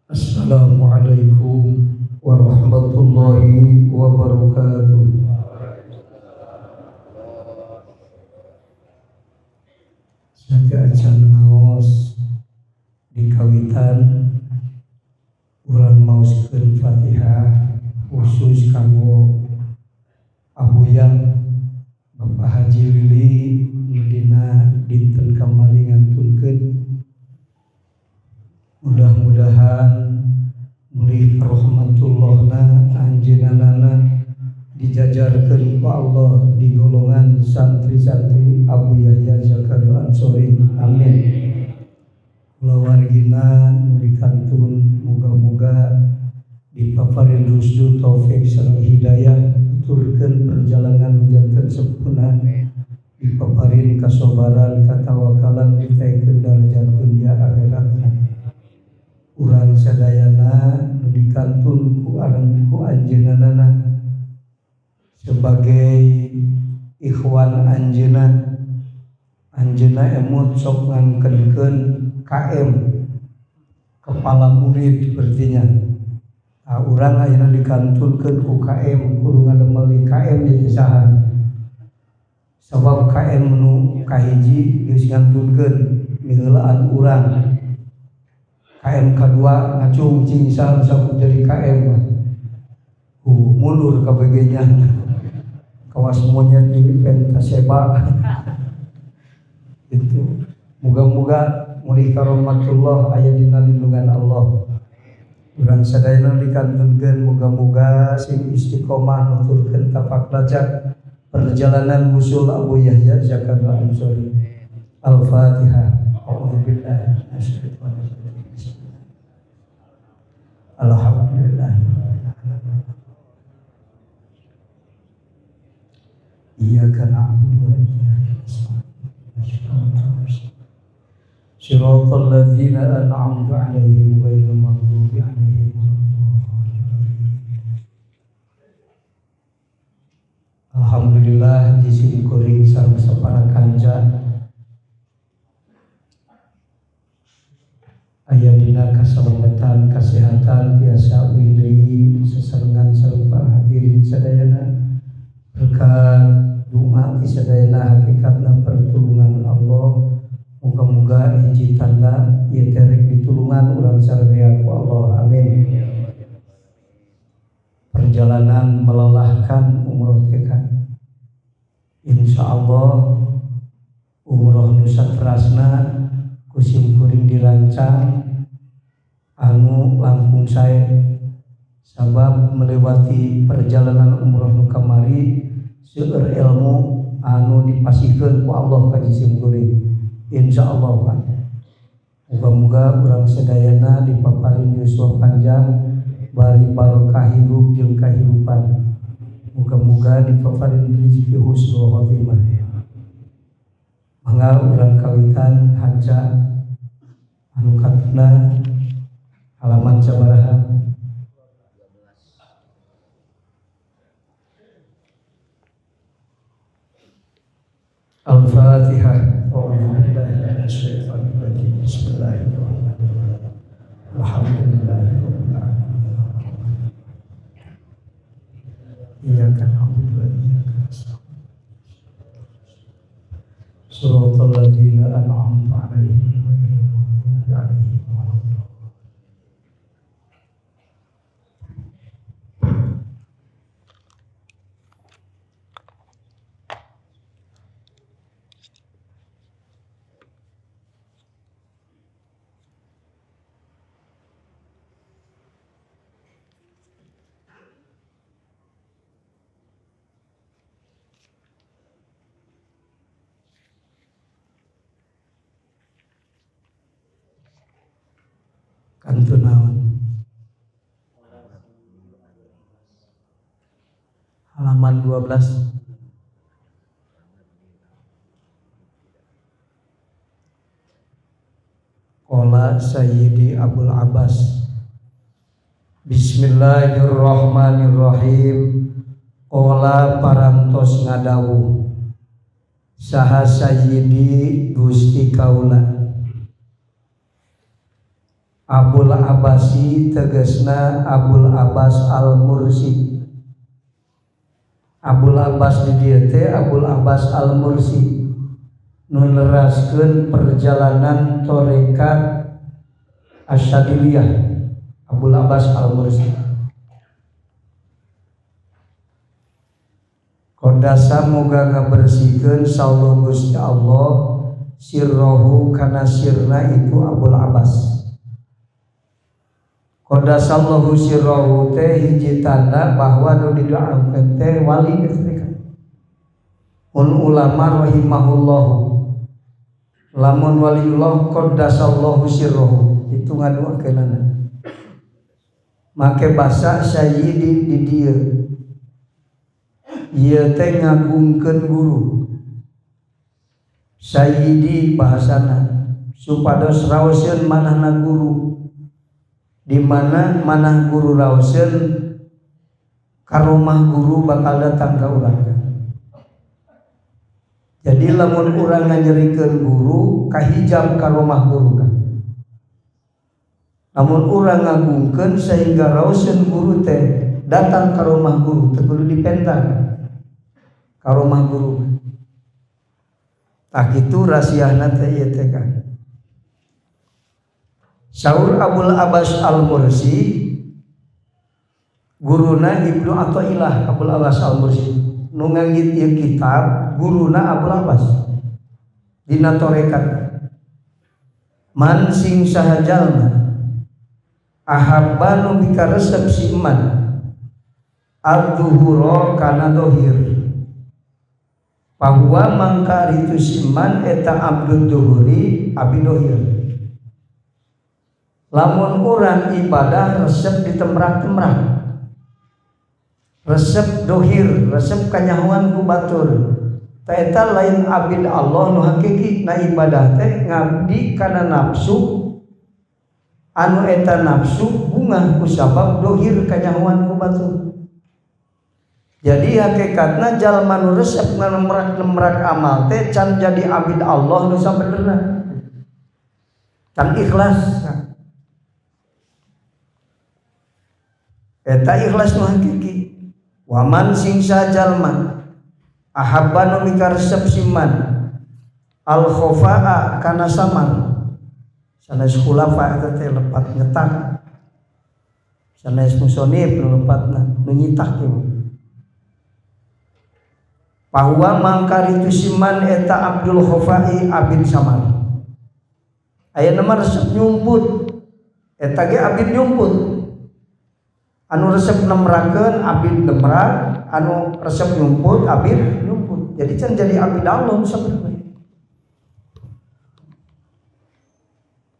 Assalamualaikum warahmatullahi wabarakatuh. Sateuacan ngaos di kawitan urang maoskeun Fatihah khusus kanggo Abuya Bapak Haji Lili nu dina dinten kamari ngantunkeun. Mudah-mudahan mulih rahmatullahna anjeunna dijajarkeun ku Allah di golongan santri-santri Abu Yahya Zakaria Ansori. Amin. Kulawargina nu dikantun muga-muga dipaparin rusdu taufik sareng hidayah, tuturkeun perjalanan nu janten sempurna, dipaparin kasobaran katawakalan, ditaikeun darajat dunia akhiratna. Urang sadayana nu dikantun ku arang ku anjeunna sebagai ikhwan anjeunna, anjeunna emut sok ngangkenkeun KM, kepala murid berartinya. Nah, urang ayeuna dikantunkeun ku KM, kudu ngademel di KM di saha, sabab KM nu kahiji geus ngantunkeun miheulaan urang. KM kadua ngacung cing saha sok jadi KM, mundur KBG-nya kawas monyet di pentaseba itu. Moga-moga mulih karomatullah aya dina lindungan Allah. Urang sadayana dikantunkeun moga-moga sing istiqomah nuturkeun tapak lacak perjalanan wusul Abu Yahya Zakaria Ansori. Al-Fatihah. A'udzubillahi minasyaitonir rajim. Alhamdulillah. Iyyaka na'budu wa iyyaka nasta'in. Shiratal ladzina an'amta 'alaihim ghairil maghdubi 'alaihim waladdallin. Alhamdulillah jisim kuring sareng sapara kanca aya dina kasalamatan kasehatan tiasa uih deui sesarengan sareng para hadirin sadayana berkat doa ti sadayana hakikatna pertulungan Allah. Muga-muga hiji tanda ieu teh rek ditulungan urang sararea ku Allah. Amin. Perjalanan melelahkan umroh teh kan. Insyaallah umroh nu saterasna ku sim kuring dirancang anu langkung sae, sabab melewati perjalanan umroh nu kamari seueur ilmu anu dipasihkeun ku Allah ka jisim kuring. Insyaallah Pak. Muga-muga urang sadayana dipaparin yuswa panjang bari barokah hirup jeung kahirupan. Muga-muga dipaparin rezeki husnul khotimah. Mangga urang kawitan haja anu katuna halaman sabaraha? Al-Fatihah. A'udzu billahi minasyaitonir rajim. Bismillahirrahmanirrahim. Alhamdulillahirabbil alamin. Iyyaka na'budu wa iyyaka nasta'in. Shiratal ladzina an'amta 'alaihim ghairil maghdubi 'alaihim waladdallin. Kantun naon? Halaman 12. Qala Sayyidi Abul Abbas. Bismillahirrahmanirrahim. Qala parantos ngadawuh saha Sayyidi Gusti kaula. Abul Abbasi tegasna Abul Abbas Al-Mursi. Abul Abbas di dieu teh Abul Abbas Al-Mursi nu neraskeun perjalanan tarekat Asyadiliyah. Abul Abbas Al-Mursi Kodasa moga ngabersihkeun saullah Gusti Allah sirrohu kana sirna itu Abul Abbas. Qaddasallahu sirrahu teh hiji tanda bahwa nu didoakeun teh wali geus teh. Un ulama rahimahullahu lamun waliullah qaddasallahu sirrahu itu ngadoakeunana. Make basa sayyidi di dieu. Ieu teh ngagungkeun guru. Sayyidi bahasana supados raoseun manahna guru. Di mana manah guru raoseun karomah guru bakal datang ka urang. Jadi lamun urang nganyerikeun guru kahijab karomah guru kan. Lamun urang ngagungkeun sehingga raoseun guru teh datang karomah guru teu kudu dipenta karomah guru. Tah kitu rasiahna teh ieu teh kan. Saur Abul Abbas Al-Mursi guruna Ibnu Athaillah. Abul Abbas Al-Mursi nu nganggit ieu kitab guruna Abul Abbas dina tarekat man sing saha jalma ahabba nu mikaresep si iman ad-duhura kana dohir bahwa mangka itu si iman eta abdud duhuri abi dohir. Lamun urang ibadah resep ditemrak-temrak, resep dohir, resep kanyahoan ku batur, ta eta lain abid Allah nu hakiki. Na ibadah teh ngabdi kana nafsu anu eta nafsu bungah ku sabab dohir kanyahoan ku batur. Jadi hakikatna jalma nu resep nganemrak-nemrak amal teh can jadi abid Allah nu sabenerna, can ikhlas. Eta ikhlas nu hakiki. Waman sing sajalma ahabba nu mikaresep siman al khofaa kana samar sanes khulafa eta teh lepat nyetak, sanes musonib nu lepatna nu nyitak ieu. Bahwa mangkar itu siman eta abdul khofai abid samar. Aya nama resep nyumput eta ge abid nyumput. Anu resep nemrakeun abid nemrak, anu resep nyumput abid nyumput. Jadi can jadi abid Allah sabenerna.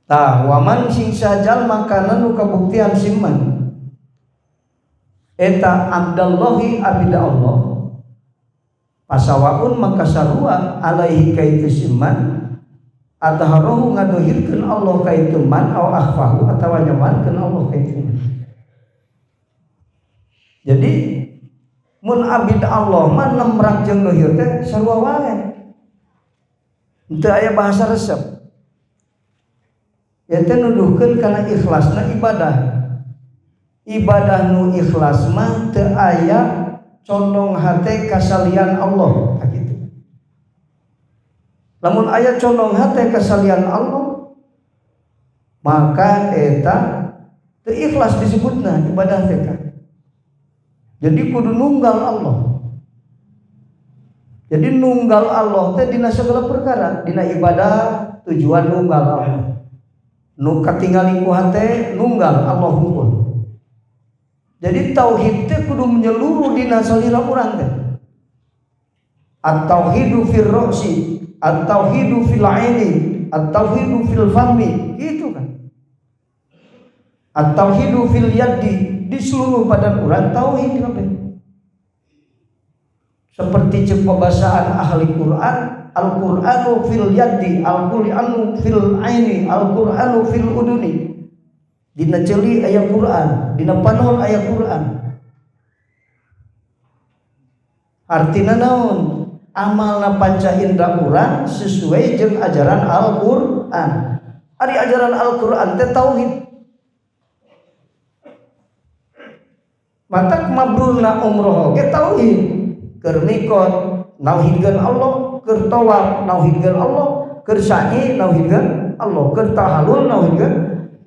Tah waman sing sajal makana nu kabuktian siman eta abdallahi abid Allah pasawaun maka sarua alaihi kaitu siman adharohu ngadohirkeun Allah kaitu man au akhfahu atawa nyamarkeun Allah kaitu man. Jadi mun abid Allah mah nemrak jeung dohir teh sarua wae. Teu aya bahasa resep. Ya teh nuduhkeun kana ikhlasna ibadah. Ibadah nu ikhlas mah teu aya condong hate kasalian Allah tah kitu. Lamun aya condong hate kasalian Allah maka eta teu ikhlas disebutna ibadah teh kan. Jadi kudu nunggal Allah. Jadi nunggal Allah teh dina segala perkara, dina ibadah tujuan nunggal Allah. Nu katingali ku hate nunggal Allah hungkul. Jadi tauhid teh kudu menyeluruh dina salira urang teh. At-tauhidu fir ra'si, at-tauhidu fil aini, at-tauhidu fil fami, gitu kan. At-tauhidu fil yadi, di seluruh badan urang tauhid kabeh. Seperti cek pembacaan ahli Quran, Al-Qur'anu fil yadi, Al-Qur'anu fil aini, Al-Qur'anu fil uduni. Dina ceuli aya Quran, dina panon aya Quran. Artina naon? Amalna panca indra urang sesuai jeung ajaran Al-Qur'an. Ari ajaran Al-Qur'an teh tauhid. Matak mabrurna umroh oge tauhid. Keur mikot nauhidkeun Allah, keur tawaf nauhidkeun Allah, keur sa'i nauhidkeun Allah, keur tahallul nauhidkeun.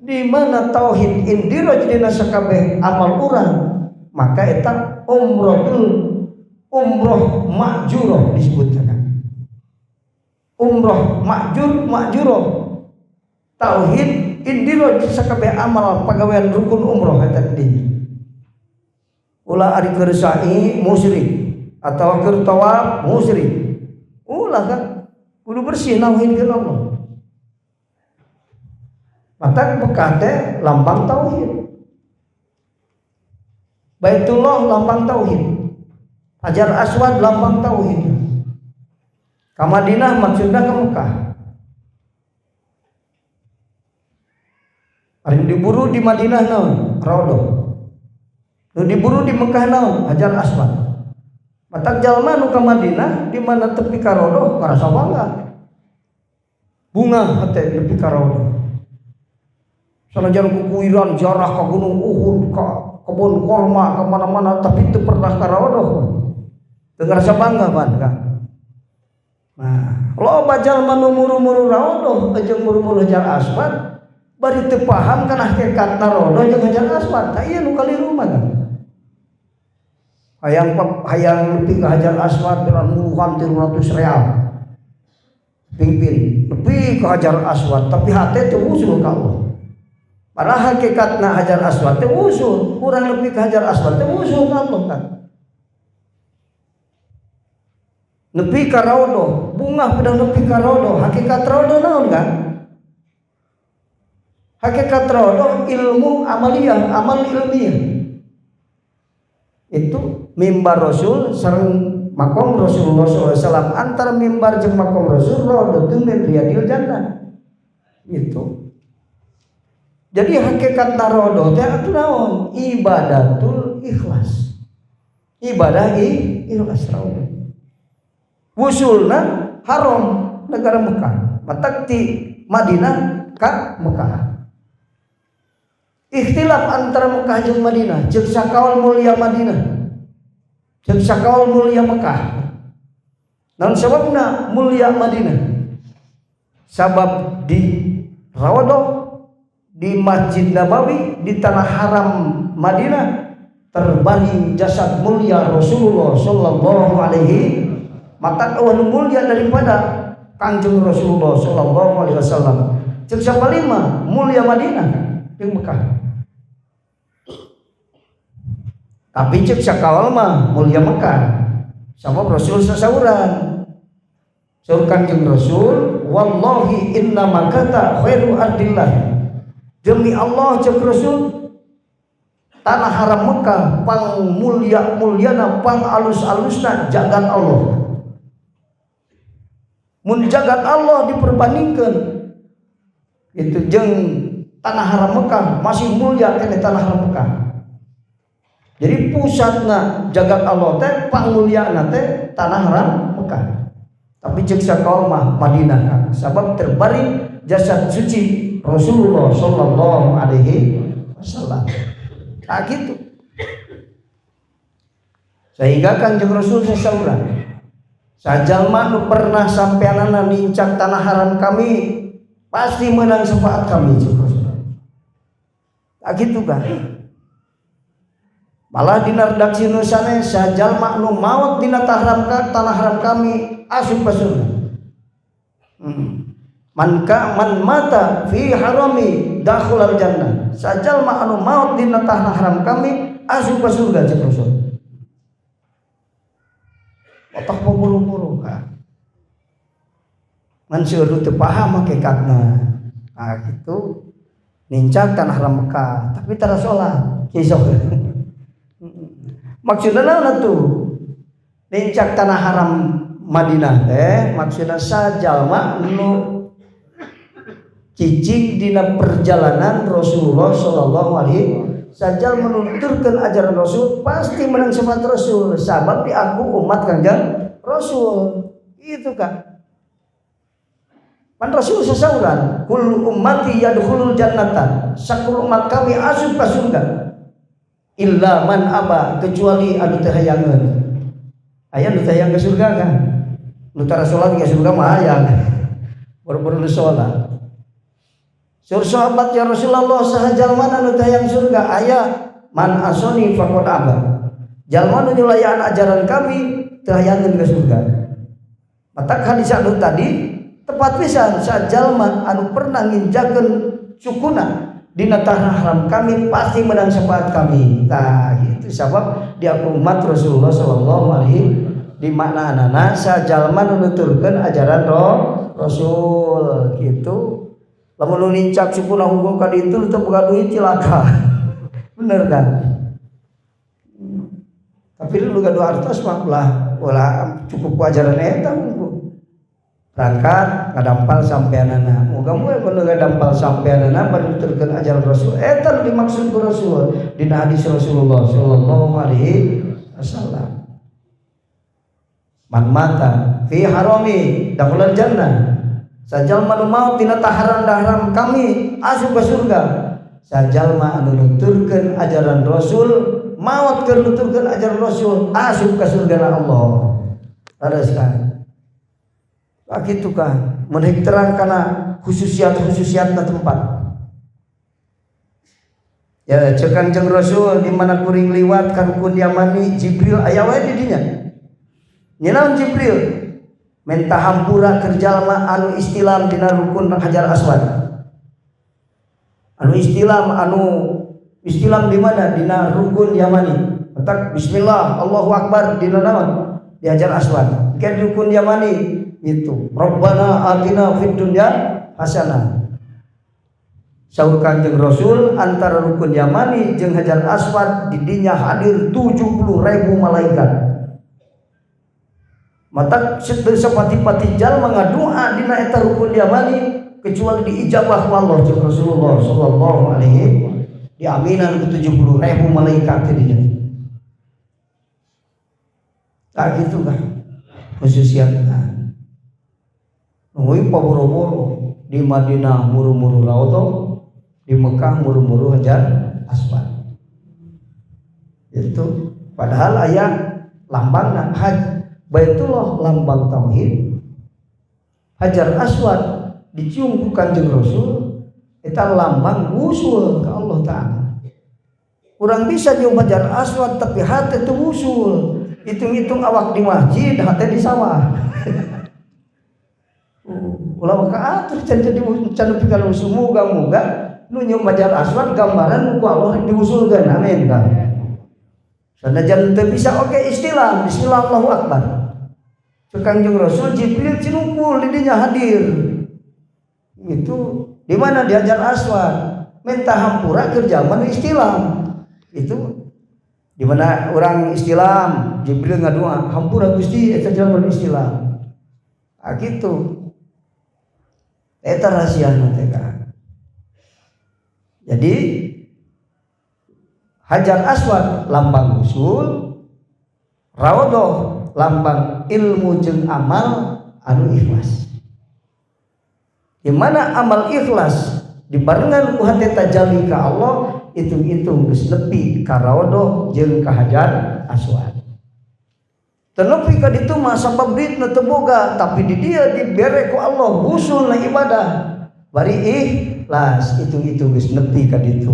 Di mana tauhid indiraj dina sakabeh amal urang, maka eta umrohul umroh makjuroh disebutkan. Umroh makjur makjuroh tauhid indiraj sakabeh amal pagawean rukun umroh eta dinya. Ulah ari keur sa'i musyrik atau keur tawaf musyrik. Ulah kan kudu bersih nauhidkeun Allah. Matak Mekah teh lambang tauhid. Baitullah lambang tauhid. Hajar Aswad lambang tauhid. Ka Madinah maksudna ka Mekah. Ari diburu di Madinah naon? Raudhah. Nu diburu di Mekah naon? Hajar Aswad. Matak jalma nu ka Madinah di mana tepi ka Raudhah ngarasa bangga. Bunga hate nepi ka Raudhah. Sanajan kukuiran jarah ka Gunung Uhud, ka kebun korma, ka mana-mana, tapi teu pernah ka Raudhah. Teu ngarasa bangga pan ka. Nah, loba jalma nu muru-muru Raudhah jeung muru-muru Hajar Aswad bari teu paham kana hakikatna Raudhah jeung Hajar Aswad. Tah ieu nu kaliru mah kan. Hayang nepi ka Hajar Aswad beran muluhan 300 real. Pimpin nepi ka Hajar Aswad tapi hate teu usul ka Allah. Padahal hakikatna Hajar Aswad teu usul, urang nepi ka Hajar Aswad teu usul ka Allah kan. Nepi ka Raudhah, bungah pedah nepi ka Raudhah, hakikat Raudhah naon kan? Hakikat Raudhah ilmu amaliyah, amal ilmiah. Itu mimbar Rasul sareng makom Rasulullah sallallahu alaihi wasallam, antara mimbar jeung makom Rasul Raudhah min riyadil jannah. Itu. Jadi hakikat raudhah teh atuh naon? Ibadatul ikhlas. Ibadah ikhlas raudhah. Wusulna haram negara Mekah. Matak ti Madinah ka Mekah. Ikhtilaf antara Mekah jeung Madinah, jeung sakaol mulia Madinah, jeung sakaol mulia Mekah. Naon sababna mulia Madinah? Sabab di Raudhah, di Masjid Nabawi, di tanah haram Madinah terbaring jasad mulia Rasulullah sallallahu alaihi mata eueuh mulia daripada Kangjeng Rasulullah sallallahu alaihi wasallam. Ceuk sapalima mulia Madinah jeung Mekah. Tapi ceuk sakaol mah mulia Mekah. Sabab Rasul sasauran. Saur Kangjeng Rasul, wallahi inna Makkata khairu ardillah. Demi Allah ceuk Rasul, tanah haram Mekah pang mulia muliana pang alus-alusna jagat Allah. Mun jagat Allah diperbandingkan itu jeung tanah haram Mekah masih mulia keneh tanah haram Mekah. Jadi pusatna jagat Allah teh panguliana teh tanah haram Mekah. Tapi ceuk sakaol mah Madinah kan, sabab terbaring jasad suci Rasulullah sallallahu alaihi wasallam. Nah gitu. Sehingga Kanjeng Rasul sasauran, sajalma nu pernah sampeanana nincak tanah haram kami pasti menang syafaat kami ceuk Rasul. Nah gitu kan. Malah dina redaksi nu sanes sajalma nu maot dina tanah haram kami asup ka surga. Man ka man mata fi harami dakhulal jannah. Sajalma anu maot dina tanah haram kami asup ka surga ceuk Rasul. Otak buru-buru kan. Ngan seueur teu paham hakikatna. Nah gitu. Nincak tanah haram Mekah, tapi tara salat. Kisah. Maksudna naon atuh? Nincak tanah haram Madinah teh maksudna sajalma nu cicing dina perjalanan Rasulullah sallallahu alaihi sajal menuturkan ajaran Rasul pasti menang sifat Rasul sabab diaku umat Kangjeng Rasul itu kan. Pan Rasul sasauran kul ummati yadkhulul jannata, sakul umat kami asup ka surga Illa man aba, kecuali anu teu hayangeun. Aya nu teu hayang ke surga kan? Nu tara salat ke surga mah hayang. Baru-baru nu salat. Sur sahabat, "Ya Rasulullah, saha jalmana nu teu hayang surga?" Aya, man ashoni faqad aba. Jalma nu nyulayaan ajaran kami teu hayangeun ke surga. Matak hadis anu tadi tepat pisan, sajalma anu pernah nginjakeun sukuna dina tanah haram kami pasti menang syafaat kami. Nah, itu sebab diaku umat Rasulullah sallallahu alaihi, di makna anana sajalma nu nuturkeun ajaran roh Rasul gitu. Lamun nu nincak sukuna hukum ka ditu teu boga duit, cilaka. Bener kan? Tapi lu gaduh artos mah ulah ulah, cukup ku ajaran eta unggul. Berangkat ngadampal sampeanana. Moga-moga mun ngadampal sampeanana bari nuturkeun ajaran Rasul. Eta nu dimaksud ku Rasul dina hadis Rasulullah sallallahu alaihi wasallam. Man mata fi harami dakhalal jannah. Sajalma nu maot dina taharan haram kami asup ke surga. Sajalma anu nuturkeun ajaran Rasul, maot keur nuturkeun ajaran Rasul, asup ke surga Allah. Terus kan. Begitu kan, mun terang karena khususiat-khususiatna tempat. Ya, cek Kangjeng Rasul, di mana kuring liwat ka rukun Yamani, Jibril aya wae di dinya. Nyenaun Jibril? Menta hampura keur jalma anu istilam dina rukun Hajar Aswad. Anu istilam, anu istilam di mana? Dina rukun Yamani. Entak bismillah Allahu akbar dina naon? Di Hajar Aswad. Ke rukun Yamani itu. Rabbana atina fid dunya hasanah. Saur Kanjeng Rasul, antara rukun Yamani jeung Hajar Aswad di dinya hadir 70 ribu malaikat. Mata sepati-pati jalma ngadoa dina eta rukun Yamani kecuali diijabah ku Allah, jeung Rasulullah sallallahu alaihi, diaminan ku 70 ribu malaikat di dinya. Tak gitu kan khususiatna. Nungguin paboro-boro di Madinah muru-muru Raudhah, di Mekah muru-muru Hajar Aswad. Itu padahal aya lambang haj Baitullah lambang tauhid, Hajar Aswad dicium ku Kanjeng Rasul itu lambang wusul ke Allah Ta'ala. Kurang bisa nyium Hajar Aswad tapi hati itu wusul, hitung-hitung awak di masjid, hati di sawah. Ulah maka atur can jadi can nepi ka usul. Muga-muga nu nyium Hajar Aswad gambaran ku Allah diusulkeun, amin kan. Sanajan teu bisa oke istilah bismillah Allahu akbar. Cek Kangjeng Rasul, Jibril cinukul di dinya hadir. Itu di mana? Di Hajar Aswad. Minta hampura keur zaman istilam. Itu di mana orang istilam, Jibril ngadua, "Hampura Gusti eta jalma istilam." Ah gitu. Eta rahasia teh. Jadi Hajar Aswad lambang usul, Raudhah lambang ilmu jeung amal anu ikhlas. Di mana amal ikhlas dibarengan ku hate tajalli ka Allah, hitung-hitung geus nepi ka Raudhah jeung ka Hajar Aswad. Teu nepi ka ditu mah sabab duitna teu boga, tapi di dia dibere ku Allah usulna ibadah. Bari ikhlas, hitung-hitung geus nepi ka ditu.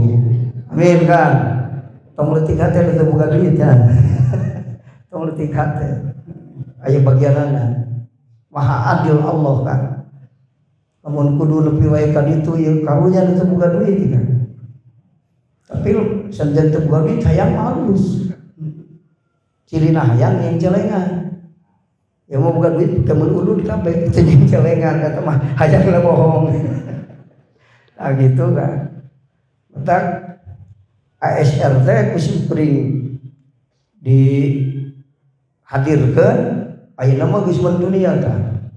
Amin kan. Tong leutik hate teu boga duit ya. Tong leutik hate. Aya bagianana. Maha adil Allah kan. Lamun kudu nepi wae ka ditu ieu karunya teu boga duit kan. Tapi sanajan teu boga duit hayang halus. Cirina hayang yang celengan. Ya mau boga duit teu meul ulun kabeh teu yang celengan kata mah hayang lah bohong. Nah gitu kan. Matak ASR teh ku kuring dihadirkeun ayeuna mah geus dunia kan.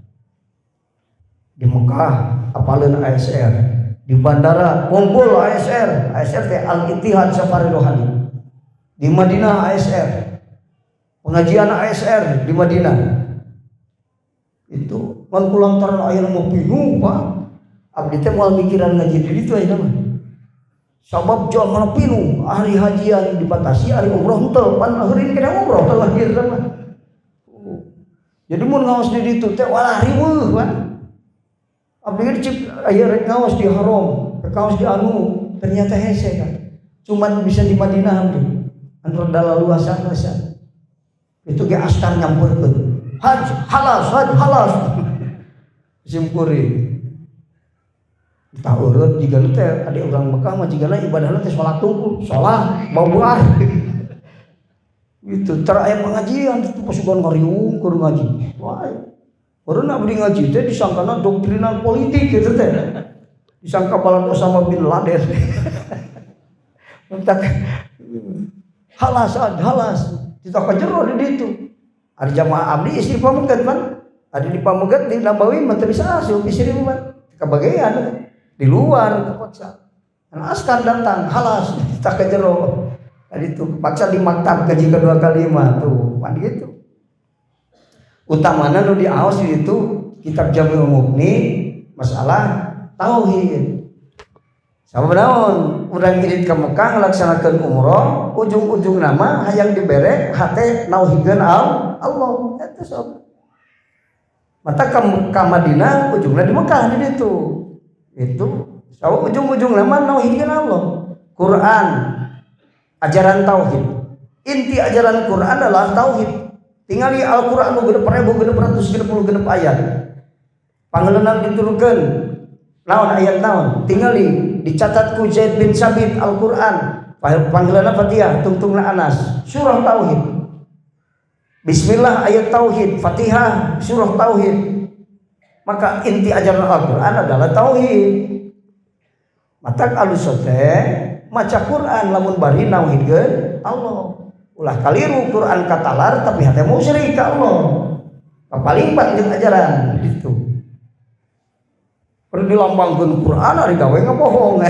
Di Mekah apaleun ASR, di bandara kumpul ASR, ASR teh Al Ittihad Safari Rohani. Di Madinah ASR, pengajian ASR di Madinah. Itu ngan kulantaran ayeuna mah pinuh, Pak. Abdi teh moal mikiran ngaji di ditu ayeuna mah. Sabab jalma pinuh, hari hajian dibatasi, hari umroh henteu, pan heurin kena umroh teh lahir mah. Jadi mun ngaos di ditu teh walah riweuh kan. Abdi ge cik aya rek ngaos di haram, rek ngaos di anu, ternyata hese kan. Cuman bisa di Madinah abdi. Anu rada laluasan luasan. Itu ge askar nyampurkeun. Haj halas, haj halas. Simkuring. Tah urut jiga teh adi urang Mekah mah jigana ibadahna teh salat tungkul, salat babuar. Gitu, tara aya pengajian itu pasukan ngariung keur ngaji. Wah. Urang abdi ngaji teh disangkana doktrinal politik gitu teh. Disangka balad Osama bin Laden. Entak halas halas kita ka jero di ditu. Ari jamaah abdi istri pameget pan. Ari di pameget di Nabawi mah teu bisa asup istri mah. Kebagian di luar kepaksa. Dan askar datang halas kita ke jero. Tadi itu kepaksa di maktab gaji kedua kali mah tuh pan gitu. Utamana nu diaos di itu kitab Jami'ul Mughni masalah tauhid. Sama naon urang irit ke Mekah ngelaksanakeun umroh, ujung-ujung nama hayang dibere hate nauhidkeun Allah eta sok. Mata ka Madinah ujungna di Mekah di ditu. Itu so, ujung-ujung nama nauhidkeun Allah. Quran ajaran tauhid. Inti ajaran Quran adalah tauhid. Tingali Al-Quran nu 6666 ayat. Pangeuleunna diturunkeun naon ayat naon? Tingali dicatat ku Zaid bin Sabit Al-Quran. Panggilanna Fatihah, tungtungna Anas, surah tauhid. Bismillah ayat tauhid, Fatihah surah tauhid. Maka inti ajaran Al-Quran adalah tauhid. Matak alus teh maca Quran lamun bari nauhidkeun Allah. Ulah kaliru Quran katalar tapi hate musyrik ka Allah. Paling jeung ajaran gitu. Perlu dilambangkeun Quran ari gawe ngabohong.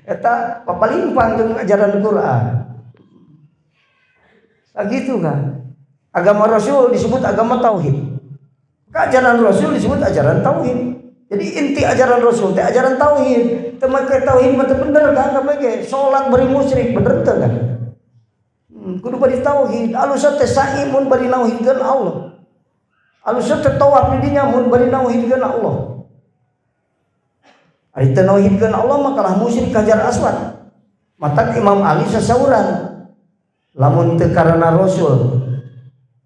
Eta papalimpang jeung ajaran Quran. Nah, gitu kan. Agama Rasul disebut agama tauhid. Ajaran Rasul disebut ajaran tauhid. Jadi inti ajaran Rasul teh ajaran tauhid. Teu make tauhid mah teu bener kan make salat bari musyrik bener teu kan? Kudu bari tauhid. Alus teh sa'i mun bari nauhidkeun Allah. Alus teh tawaf di dinya mun bari nauhidkeun Allah. Ari teu nauhidkeun Allah mah kalah musyrik Hajar Aswad. Matak Imam Ali sasauran lamun teu karena Rasul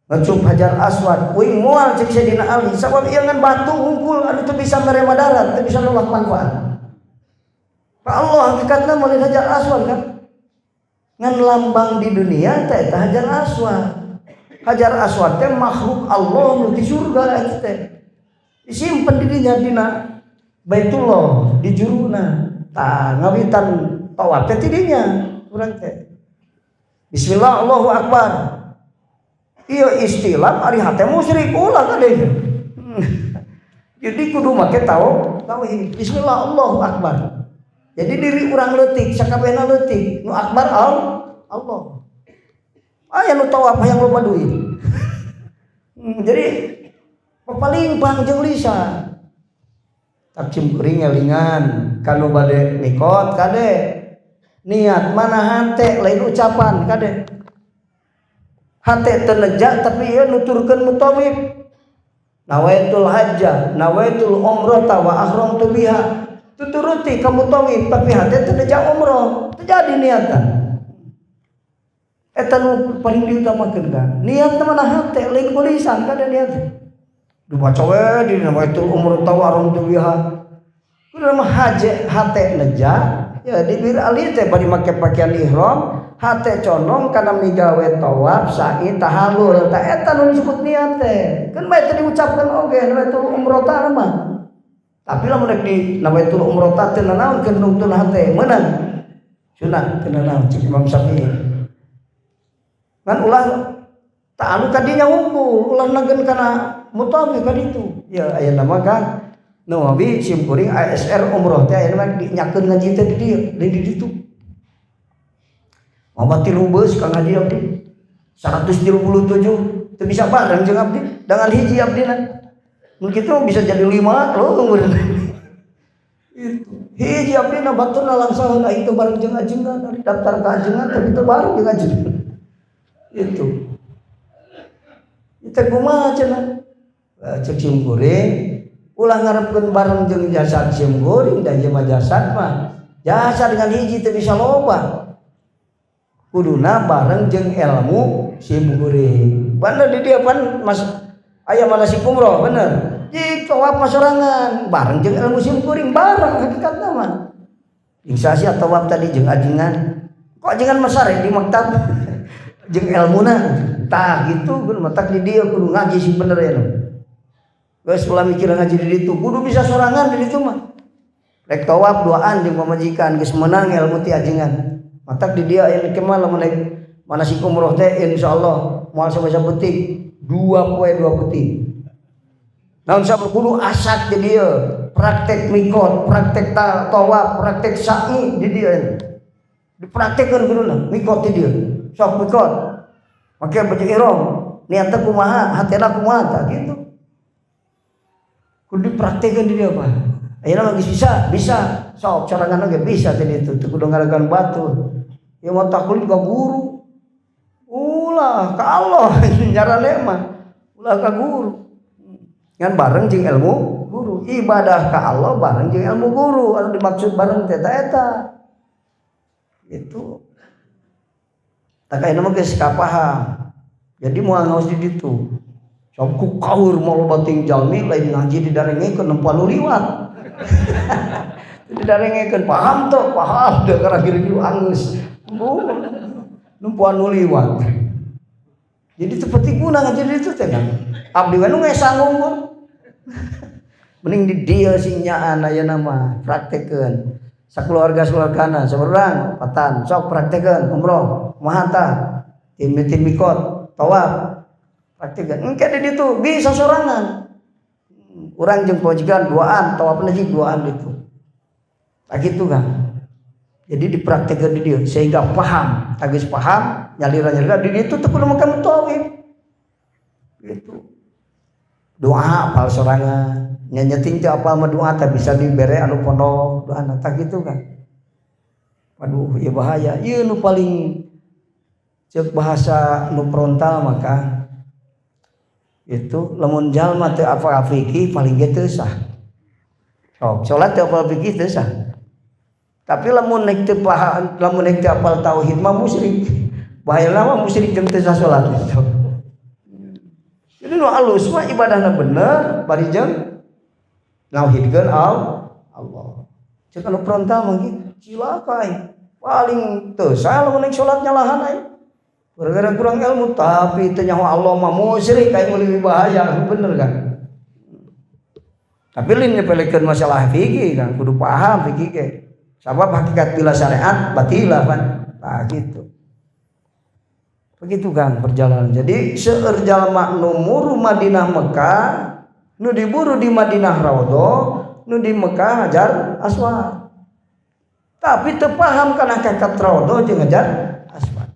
ngecup Hajar Aswad uing moal cek Sayyidina Ali sabab ieu ngan batu hungkul anu teu bisa mere madarat, teu bisa nolak manfaat. Pak Allah hakikatna meuli Hajar Aswad kan ngan lambang di dunia teh eta Hajar Aswad. Hajar Aswad teh makhluk Allah nu di surga eta teh disimpen di dinya dina Baitullah di juruna. Tah ngawitan tawaf teh ti dinya urang teh Bismillah Allahu Akbar. Iya istilam ari hate musyrik ulah kade. Jadi kudu make tau tauhid. Bismillah Allahu Akbar. Jadi diri urang leutik, sakabehna leutik, nu akbar Allah. Aya nu tawaf hayang loba duit. Jadi papalimpang jeung lisan. Tak cimkuring ngelingan kanu bade mikot kade. Niat mana hate lain ucapan kade. Hate teu neja tapi ieu nuturkeun mutawif. Nawaitul hajja, nawaitul umrata wa ahramtu biha. Tuturuti ka mutawif tapi hate teu neja umroh, teu jadi niatan. Eta nu paling diutamakeun kan. Niat mana hate lain ku lisan kada niat. Dibaca we di nawaitul umrata wa ahramtu biha. Kudu mah haje hate neja ya di Bir Ali teh bari make pakaian ihram, hate condong kana migawe tawaf, sa'i, tahallul. Tah eta nu disebut niat teh. Kan bae teu diucapkeun oge nawaitul umrata mah. Tapi lamun rek di nawaitul umrata teu nanaon keur nungtun hate meunang. Sunah teu nanaon cek Imam Syafi'i. Ngan ulah tak anu kadinya unggul, ulah nagen kana mutawif ka ditu. Ya aya nama kan Nawawi simkuring ASR umroh teh aya mah dinyakeun ngaji teh di dieu, di ditu. Mama tilu beus ka ngaji abdi. 137 teu bisa bareng jeung abdi, dengan hiji abdi na. Mun kitu bisa jadi 5 loh. Itu hiji abdi na batur langsung aing teu bareng jeung ajengan, ari daftar ka ajengan tapi teu bareng jeung ajengan. Itu. Itu kumaha cenah? Cek sim kuring, ulah ngarepkeun bareng jeung jasad sim kuring, da ieu mah jasad mah. Jasad dengan hiji teu bisa loba. Kuduna bareng jeung ilmu sim kuring. Bener di dia pan mas aya manasik umroh bener. Jik tawaf mah sorangan bareng jeung ilmu sim kuring, bareng hakikatna mah. Jeung sia tawaf tadi jeung ajengan. Kok ajengan mah sare di maktab jeung ilmuna. Tah gitu kudu matak di dieu kudu ngaji sing bener ya. Geus ulah mikir ngaji di ditu, kudu bisa sorangan di ditu mah. Rek tawaf duaan jeung pamajikan geus meunang ilmu ti ajengan. Matak di dia aya kemal lamun naik manasik umroh teh insyaallah moal sampai sapetik, 2 poe 2 peuting. Naon sabab? Kudu asak di dieu, praktek mikot, praktek tawaf, praktek sa'i di dieu. Dipraktekkeun kuduna mikot di dieu. Sok mikot. Make baju ihram, niatna kumaha, hatena kumaha, tah gitu. Kudu dipraktekkeun di dieu, Pak. Ayeuna mah geus bisa, bisa. Sok sorangan oge bisa teh ditu, teu kudu ngaragan batur. Ya mau taklid ka guru. Ulah ka Allah nyarane mah. Ulah ka guru. Ngan bareng jeung ilmu guru. Ibadah ka Allah bareng jeung ilmu guru. Anu dimaksud bareng teh eta. Itu. Tak ayeuna mah geus kapaham. Jadi moal ngaos di ditu. Sok ku kaur moal loba ting jalmi lain ngaji didarengekeun, nempo anu liwat. Didarengekeun paham tuh, paham deh karena kiri-kiri angus. Bu, nempo anu liwat. Jadi seperti guna ngaji di ditu teh kan. Abdi we nu ngesang unggul. Mending di dieu sing nyaan ayeuna mah praktekeun. Sakeluarga sakeluargana saurang patan sok praktekeun umroh kumaha tah, tim tim mikot, tawaf, praktekeun. Engke di ditu bisa sorangan. Urang jeung pamajikan duaan, tawafna jeung duaan ditu. Tah kitu kan. Jadi dipraktekeun di dieu sehingga paham. Tah geus paham, nyalira-nyalira di ditu teu kudu make mutawif. Gitu. Doa apal sorangan. Nya nyeting teu apal mah doa teh bisa dibere anu pondok doana, tah kitu kan. Waduh, ieu bahaya. Ieu nu paling ceuk bahasa nu frontal maka itu lamun jalma teu apal fikih paling ge teu sah. Sok salat teu apal fikih teu sah. Tapi lamun naik teu paham, lamun naik teu apal tauhid mah musyrik. Bahaya mah musyrik jeung teu sah salat itu. Jadi nu alus mah ibadahna bener bari jeung nauhidkeun Allah. Ceuk anu frontal mah kitu, cilaka aing. Paling teu sah lamun naik salat nyalahan aing. Gara-gara kurang ilmu, tapi teu nyaho Allah mah musyrik aing, leuwih bahaya, bener kan? Tapi lain nyepelekeun masalah fikih kan, kudu paham fikih ge. Sabab hakikat bila syariat batilah kan. Nah gitu. Begitu kan perjalanan. Jadi seueur jalma nu muru Madinah Mekah, nu diburu di Madinah Raudhah, nu di Mekah Hajar Aswad. Tapi teu paham kana hakikat Raudhah jeung Hajar Aswad.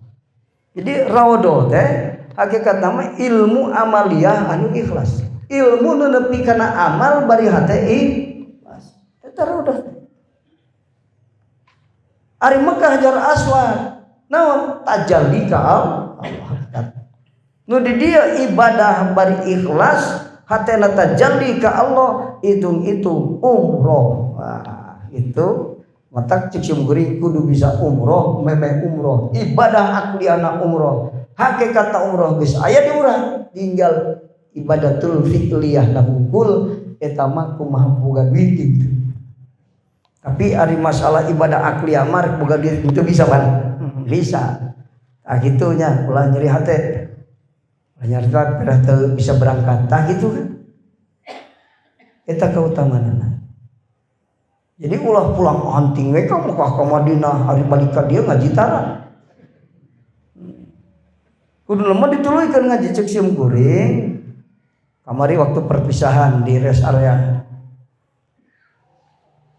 Jadi Raudhah teh hakikat nama ilmu amaliyah anu ikhlas. Ilmu nu nepi kana amal bari hate ikhlas. Eta Raudhah. Ari Mekah Hajar Aswad naon? Tajalli ka Allah hakikat. Nu di dieu ibadah bari ikhlas, hatena tajalli ka Allah, hitung-hitung umroh. Wah, itu matak cek sim kuring kudu bisa umroh, memeh umroh, ibadah akliana umroh. Hakikat umroh geus aya di urang, tinggal ibadatul fi'liyah na hungkul, eta mah kumaha boga duit gitu. Tapi ari masalah ibadah akliyah mah rek boga duit itu bisa kan? Bisa. Tah kitu nya, ulah nyeri hate. Ulah nyeri hate pedah teu bisa berangkat. Tah kitu kan. Eta keutamaanna. Jadi ulah pulang anting we ka Mekah ka Madinah, ari balik ka dieu ngaji tara. Kudu lemah dituluykeun ngaji cek sim kuring. Kamari waktu perpisahan di rest area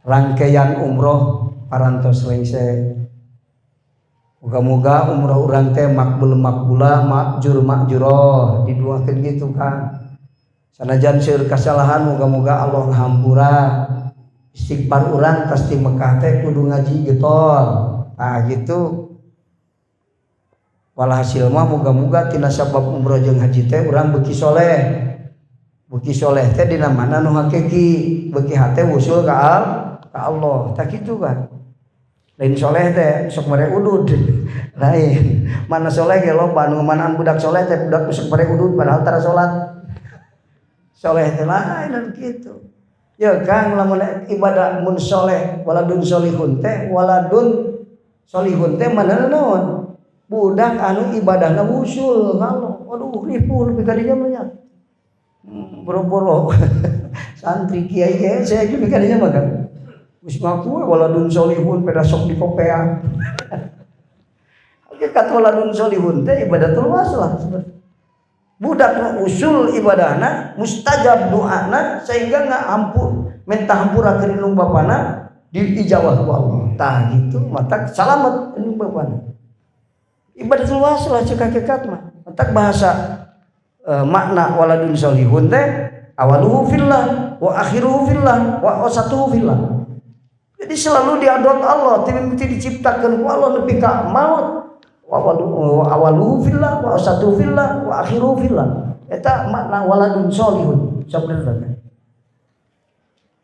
rangkaian umroh parantos lengse. Moga-moga umroh urang teh makbul makbulah, makjur makjuroh, didoakeun gitu kan. Sanajan seueur kasalahan, moga-moga Allah ngahampura. Istighfar urang tas di Mekah teh kudu ngaji getol. Nah gitu. Walhasil mah moga-moga tina sabab umroh jeung haji teh urang beuki soleh. Beuki soleh teh dina mana nu hakiki, beuki hate wusul ka Allah. Tah kitu kan. Lain soleh teh sok mere udud. Lain. Mana soleh ge loba nu manaan budak soleh teh budak sok mere udud padahal tara salat. Soleh teh lain kitu. Ya Kang, lamun ibadah mun soleh waladun solihun teh, waladun solihun teh mana naon? Budak anu ibadahna wusul ka Allah. Waduh, ripuh nepi ka dinya mah nya. Boro-boro santri, kiai ge saya ge ka dinya mah kan. Geus ngaku we waladun solihun pada sok di kopea. Hakikat waladun solihun teh ibadatul waslah seperti budak nu usul ibadahna mustajab doana sehingga nggak ampun minta hampura ke indung bapana diijabah ku Allah. Tah gitu, matak salamet indung bapana. Ibadatul waslah cek hakikat mah. Matak bahasa makna waladun solihun teh awaluhu fillah wa akhiruhu fillah wa wasatuhu fillah. Jadi selalu diadot Allah, ti diciptakeun ku Allah nepi ka maut. Awaluhu fillah wa wasatuhu fillah wa akhiruhu fillah. Eta makna waladun solihun sabenerna.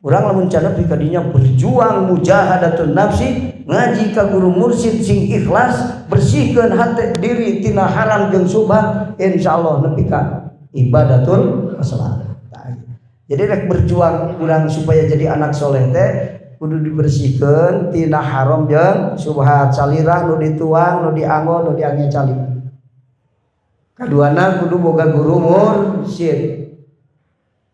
Urang lamun can nepi ka dinya berjuang mujahadatun nafsi, ngaji ka guru mursyid sing ikhlas, bersihkeun hati diri tina haram jeung subhat, insyaallah nepi ka ibadatul waslah. Jadi rek berjuang urang supaya jadi anak soleh teh kudu dibersihkeun tina haram jeung subhat, salirah nu dituang, nu dianggo, nu diange calik. Kaduana kudu boga guru mursyid.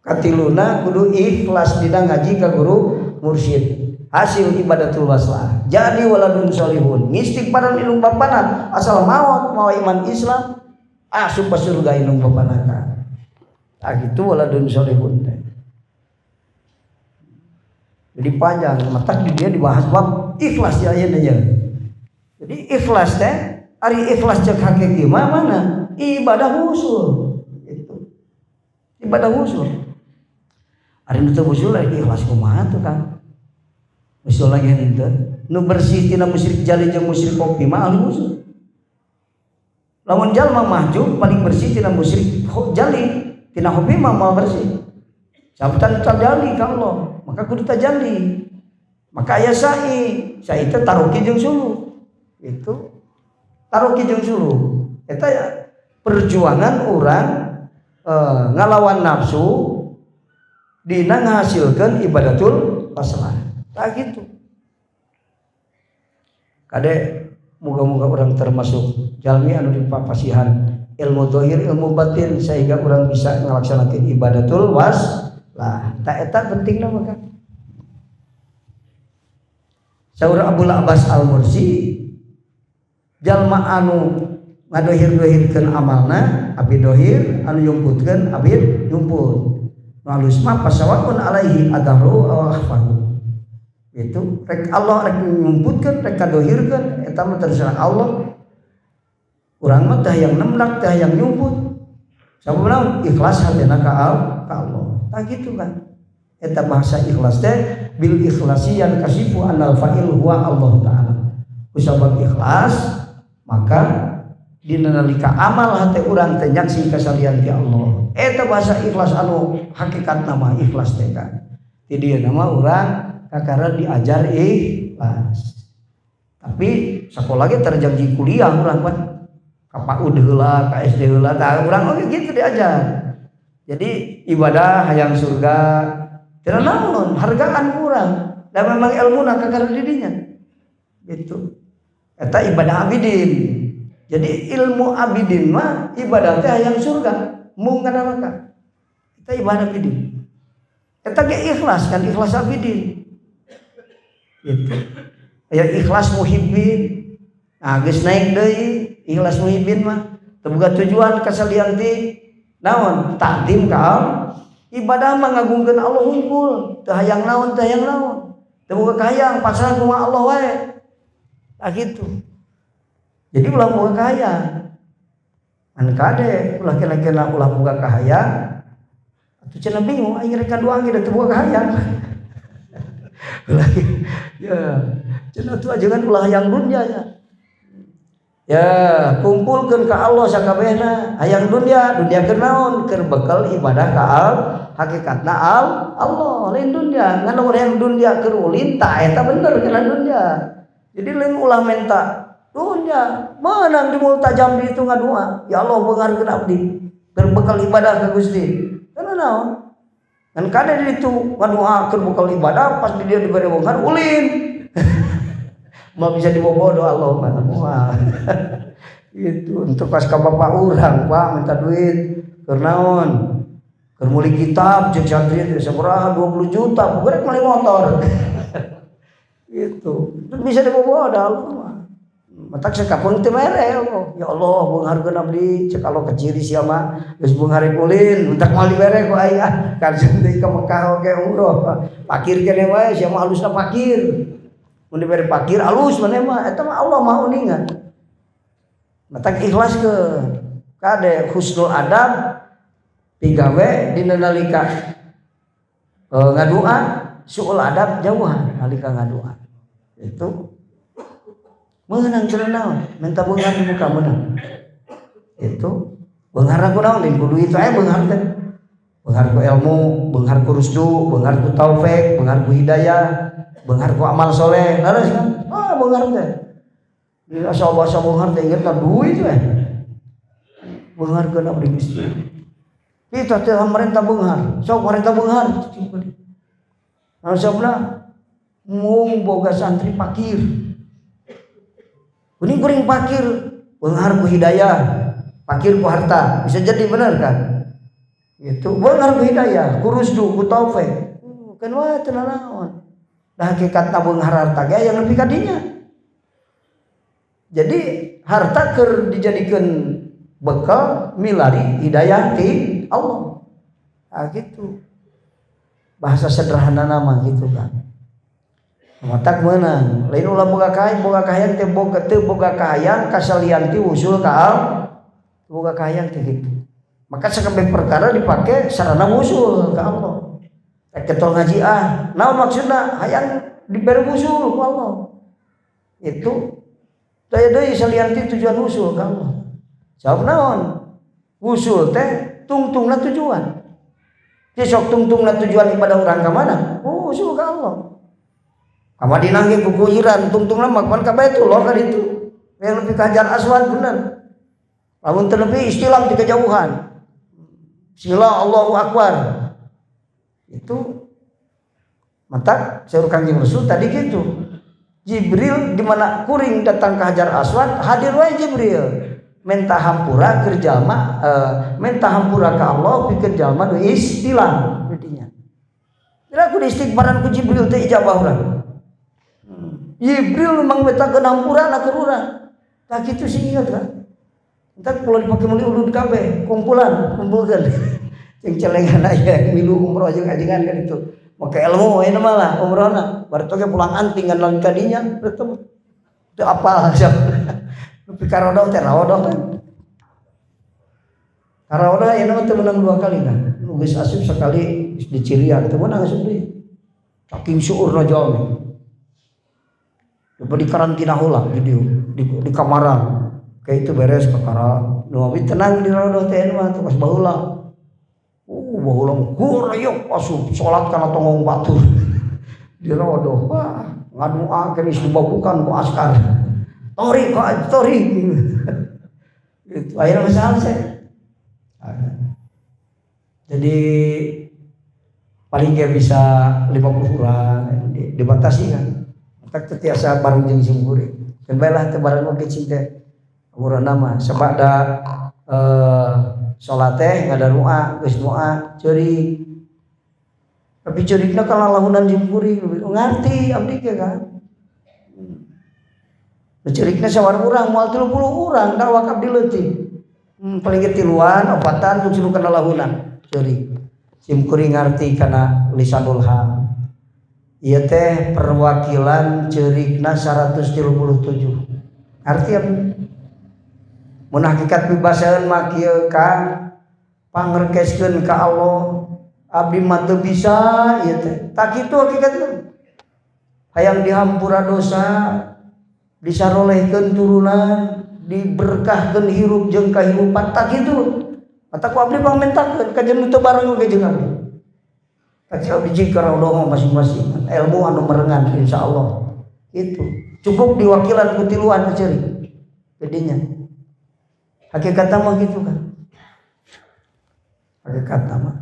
Katiluna kudu ikhlas dina ngaji ka guru mursyid. Hasil ibadatul waslah. Jadi waladun solihun. Ngistighfaran indung bapana asal maot mawa iman Islam asup ka surga indung bapana ka. Tah gitu waladun solihun teh. Jadi panjang, matak di dia dibahas bab ikhlas ya ayeuna nya. Jadi ikhlas teh ari ikhlas cek hakiki mah mana? Ibadah wusul. Itu. Ibadah wusul. Ari nu teu wusul ari ikhlas kumaha tuh Kang? Wusul lagi henteu. Nu bersih tina musyrik jali jeung musyrik kopi mah ahli wusul. Lamun jalma mahjub paling bersih tina musyrik jali, tina kopi mah moal bersih. Sabutan tajalli ka Allah, maka kudu tajalli. Maka aya sa'i, sa'i teh taroki jeung suluk. Itu taroki jeung suluk. Eta ya perjuangan urang ngalawan nafsu dina ngahasilkeun ibadatul waslah. Tah gitu. Kade moga-moga urang termasuk jalmi anu dipapasihan ilmu zahir ilmu batin sehingga urang bisa ngalaksanakeun ibadatul waslah. Tah eta pentingna mah kan. Saur Abul Abbas Al-Mursi, jalma anu ngadohir-dohirkeun amalna abid dohir, anu nyumputkeun abid nyumput. Nu alus mah fasawaun alaihi adharu aw akhfahu. Itu rek Allah rek nyumputkeun rek kadohirkeun eta mah terserah Allah. Urang mah teh hayang nemlak teh hayang nyumput. Sabab ikhlas hatena ka Allah. Tah gitu kan. Eta bahasa ikhlas teh bil ikhlasi yang kasifu anal fa'il huwa Allah taala. Kusabab ikhlas maka dina nalika amal hate urang teh nyaksi kasalian ti Allah. Eta bahasa ikhlas anu hakikat nama ikhlas teh kan. Ti dieu nama urang kakara diajar ikhlas. Tapi sekolah ge terjanji kuliah urang mah. Ka PAUD heula, ka SD heula, tah urang oge gitu diajar. Jadi ibadah hayang surga tidak naon, hargaan kurang. Dan memang ilmu nak kakara didinya. Gitu. Eta ibadah abidin. Jadi ilmu abidin mah ibadah teh hayang surga, mung ka neraka. Eta ibadah abidin. Eta ge ikhlas kan, ikhlas abidin. Gitu. Aya ikhlas muhibbin. Nah, geus naik deui ikhlas muhibbin mah. Teu boga tujuan kasalian ti naon? Takdim ka Allah. Ibadah mah ngagungkeun Allah hungkul, teu hayang naon, teu hayang naon. Teu boga kahayang, pasrah kumaha Allah wae. Tah gitu. Jadi ulah boga kahayang. An kade ulah kena-kena ulah boga kahayang. Atuh cenah bingung aing rek doa ge teu boga kahayang. Ya, cenah tuh jangan ulah hayang dunia ya. Ya, kumpulkeun ka Allah sakabehna. Hayang dunia, dunia keur naon? Keur bekal ibadah ka al, hakikatna al Allah, lain dunia. Ngan lamun hayang dunia keur ulin tah eta bener kana dunia. Jadi lain ulah menta dunia, menang di multazam di itu ngadua. Ya Allah, beungharkeun abdi keur bekal ibadah ka Gusti. Kana naon? Ngan kade di itu ngadoa keur bekal ibadah, pas di dia diberi beunghar ulin. Mau bisa dibobodo Allah mah moal. Itu untuk pas ka bapak urang, Pak, minta duit keur naon? Keur meuli kitab jeung santri teh sabaraha, 20 juta, bukan meuli motor. Gitu. Itu bisa dibobodo Allah mah. Matak sakapeung teu mere Allah. Ya Allah, beungharkeun abdi, cek Allah keciri sia mah geus beunghar ulin, entak moal dibere ku aing ah. Karjan deui ka Mekah oge umroh. Fakir keneh wae sia mah, alusna fakir. Mun dibere fakir alus maneh mah, eta mah Allah Maha uninga. Matak ikhlaskeun. Kade husnul adab pigawe dina nalika ngadua, suul adab jauhan nalika ngadua. Itu meunang cenah naon? Minta beunghar di muka meunang. Itu beunghar ku naon? Lain kudu itu aya beunghar teh. Beunghar ku ilmu, beunghar ku rusdu, beunghar ku taufik, beunghar ku hidayah, beunghar ku amal soleh. Leres kan? Ah, beunghar teh. Di asal bahasa beunghar teh inget duit we. Beunghar keun abdi Gusti. Kita teh merintah beunghar. Sok merintah beunghar. Anu sabna mung boga santri fakir. Kuning kuring fakir, beunghar ku hidayah, fakir ku harta. Bisa jadi benar kan? Itu beunghar ku hidayah, ku rusdu, ku taufik. Kan wae teu nanaon. Dah hakikatna beunghar harta ge yang lebih kadinya. Jadi harta keur dijadikeun bekal milari hidayah ti Allah. Ah, gitu. Bahasa sederhana nama gitu kan. Matak meunang, lain ulah boga kahayang, boga kahayang teh boga teu boga kahayang kasalian ti usul ka al, boga kahayang teh gitu. Maka sakabeh perkara dipake sarana wusul ka Allah. Rek getol ngaji ah, naon maksudna? Hayang dibere wusul ku Allah. Itu daya deui salian ti tujuan wusul ka Allah. Jawab naon? Wusul teh tungtungna tujuan. Ti sok tungtungna tujuan ibadah urang ka mana? Oh, wusul ka Allah. Ka Madinah ge kukuiran tungtungna mah pan ka Baitullah kan itu. Yang lebih ka Hajar Aswad bener. Lamun teu lebih istilam di kejauhan. Bismillah Allahu Akbar. Itu matak saur Kangjeng Rasul tadi gitu. Jibril di mana kuring datang ke Hajar Aswad hadir wae Jibril. Minta hampura keur jalma, minta hampura ka Allah pikeun jalma nu istilam dinya. Tidak kudu istighfaran ku Jibril teh ijabah urang. Jibril memang minta hampura na keur urang. Tah kitu sih ingat kan. Entar kalau dipakai meuli ulun kabeh, kumpulan, kumpulkeun. Jeung celengan aya milu umroh jeung ajengan kan itu. Make ilmu ayeuna mah lah umrohna. Baru ge pulang anting kan lain kadinya bertemu. Teu apal siap. Nepi ka rodoh teh raodoh kan. Karaodoh ayeuna mah teu meunang dua kali kan. Nu geus asup sekali geus dicirian teu meunang asup deui. Saking syuurna jalmi. Coba di karantina heula di kamaran. Kayak itu beres perkara. Nu abi tenang di rodoh teh mah tuh pas baheula. Baheula mah gureyok asup salat kana tonggong batur. Di rodoh wah ngadoa geus dibabukan ku askar. Tori kok tori. Gitu. Akhirnya masalah saya. Jadi paling gak bisa 50 orang dibatasi kan. Tak teu tiasa bareng jeung simkuring. Dan bae lah teu bareng oge cing teh. Umurna nama sabada salat teh ngadarua geus doa ceurik. Tapi ceurikna kalalahunan simkuring ngarti abdi ge kan. Ceurikna sawar urang moal 30 urang da awak abdi leutik. Paling ge tiluan opatan kudu kana lahunan ceurik. Simkuring ngarti kana lisanul hal. Ieu teh perwakilan ceurikna 137. Arti apa? Mun hakikat pibasaeun mah kieu Kang, pangrekeskeun ka Allah abdi mah teu bisa ieu teh. Tak kitu hakikatna. Hayang dihampura dosa, disarolehkeun turunan, diberkahkeun hirup jeung kahirupan tak kitu. Mata ku abdi pangmentakeun kajen nu teu bareng oge jeung abdi. Tak abdi jika raudhah masing-masing ilmu anu merengan insyaallah. Itu cukup diwakilan ku tiluan ceurik. Jadinya hakikatna mah gitu kan. Hakikatna mah.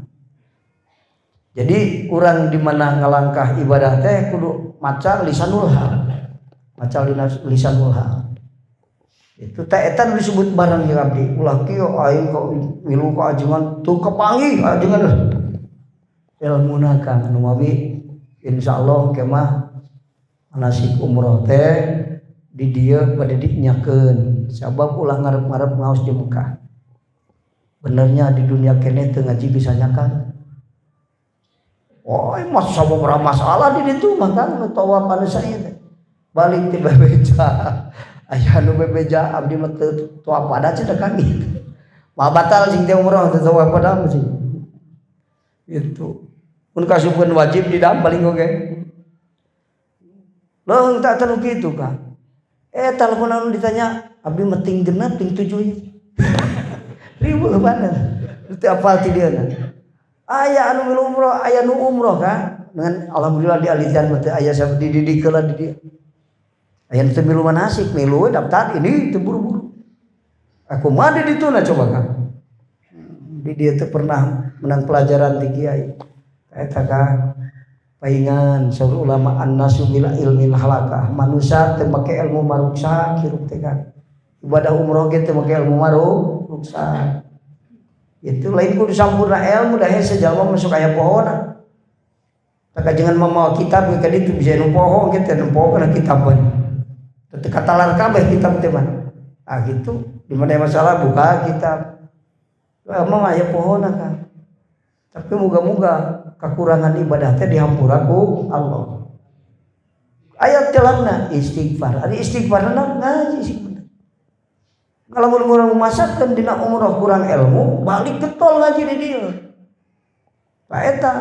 Jadi urang di mana ngalangkah ibadah teh kudu maca lisanul hal. Maca lisanul hal. Itu teh eta nu disebut bareng jeung abdi. Ulah kieu aing kok milu ka ajengan teu kapanggih ajengan. Ilmuna Kang anu mawi insyaallah kemah manasik umroh teh di dieu bade dinyakeun sabab ulah ngarep-ngarep ngaos di Mekah. Benernya di dunia keneh teu ngaji bisa nyakan. Oh, mas sababaraha masalah di ditu mah Kang nu tawaf anu sae teh. Balik ti bebeja. Aya nu bebeja abdi mah teu tawaf pada cenah Kang gitu. Mah batal sing teh umroh teu tawaf pada mah sih. Gitu. Mun kasupkeun wajib di dalam paling oge. Leuheung tak teu kitu Kang. Telepon anu ditanya abdi mah ting 6 ting 7. Riweuh banget. Teu apal ti dieu. Aya anu milu umroh, aya nu umroh kan. Dengan alhamdulillah di alitan mah teu aya dididik heula di dieu. Aya nu teu milu manasik, milu daftar ini teu buru-buru. Aku mah di ditu na coba kan. Di dieu teu pernah menang pelajaran ti kiai. Eta kan paingan saur ulama annasu bila ilmin halakah. Manusia teu make ilmu maruksak hirup teh kan. Ibadah umroh ge teu make ilmu maruksak. Itu lain kudu sampurna ilmu dah hese jalma masuk aya pohona. Tak jangan mamawa kitab ke ditu bisa nu poho kitu nu poho kana kitab we. Teu katalar kabeh kitab teh mah. Ah gitu, di mana masalah buka kitab. Emang aya pohona kan. Tapi moga-moga kekurangan ibadah teh dihampura ku Allah. Ayat jalanna istighfar. Ari istighfarna ngaji sih. Kalau mun urang memasakkeun dina umroh kurang ilmu, balik getol ngaji di dieu. Pak eta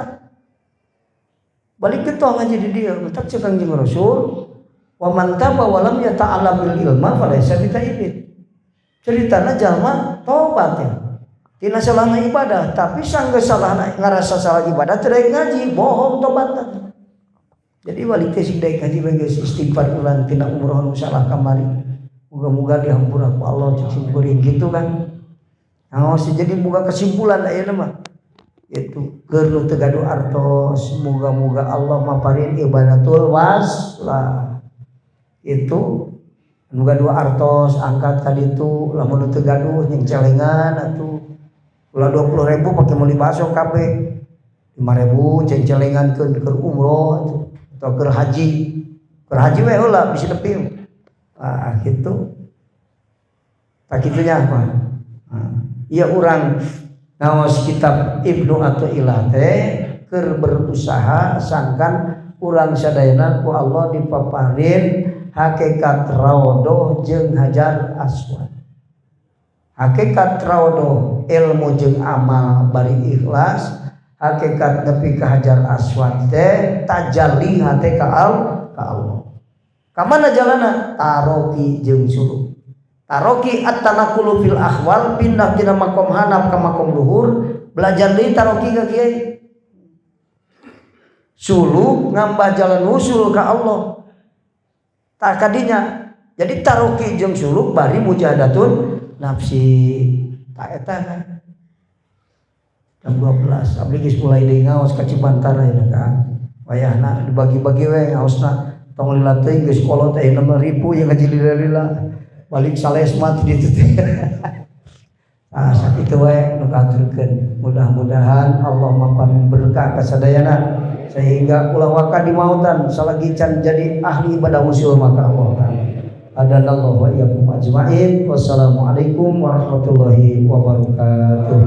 balik getol ngaji di dieu. Matak cek Kangjeng Rasul, wa man taba wa lam yata'allamil ilma falaysa bitaibin. Ceritana jalma tobat ya. Tina salahna ibadah, tapi sanggeus salahna ngarasa salah ibadah teu daek ngaji, bohong tobatna. Jadi balik teh sing daek ngaji bae geus istighfar ulang tina umroh nu salah kamari. Moga-moga dihampura ku Allah cek sim kuring gitu kan. Nah, jadi boga kesimpulan ayeuna mah. Itu keur nu teu gaduh artos, moga-moga Allah maparin ibadatul waslah. Itu nu gaduh artos angkat ka ditu, lamun nu teu gaduh jeung celengan atuh. Ulah 20.000 pake meuli bakso kabeh. 5.000 ceng-celengan keur umroh atuh atau keur haji. Keur haji we heula bisi nepi. Ah gitu. Tak kitunya apa? Iya urang ngaos kitab Ibnu Athaillah teh keur berusaha sangkan urang sadayana ku Allah dipaparin hakikat raudhah jeung hajar aswad. Hakikat raudhah ilmu jeung amal bari ikhlas, hakikat nepi ka hajar aswad teh tajalli hate ka Allah. Ka mana jalana? Taroki jeung suluk. Taroki at-tanaqulu fil ahwal, pindah tina makom hanap ka makom luhur, belajar deui taroki ka kiai. Suluk ngambah jalan usul ka Allah. Tak kadinya. Jadi taroki jeung suluk bari mujahadatun nafsi. Tak eta kan. Jam 12 abdi geus mulai deui ngaos ka Cibantara ya kan. Wayahna dibagi-bagi we ngaosna. Tong lila teuing geus kolot aya 6.000 yang ngaji lila-lila. Balik salesma ti ditu teh. Ah sakitu we nu kahaturkeun. Mudah-mudahan Allah mapan berkah ka sadayana sehingga ulah waka di mautan salagi can jadi ahli ibadah usul maka Allah taala. Hadanallahu wa iyyakum ajmain. Wassalamualaikum warahmatullahi wabarakatuh.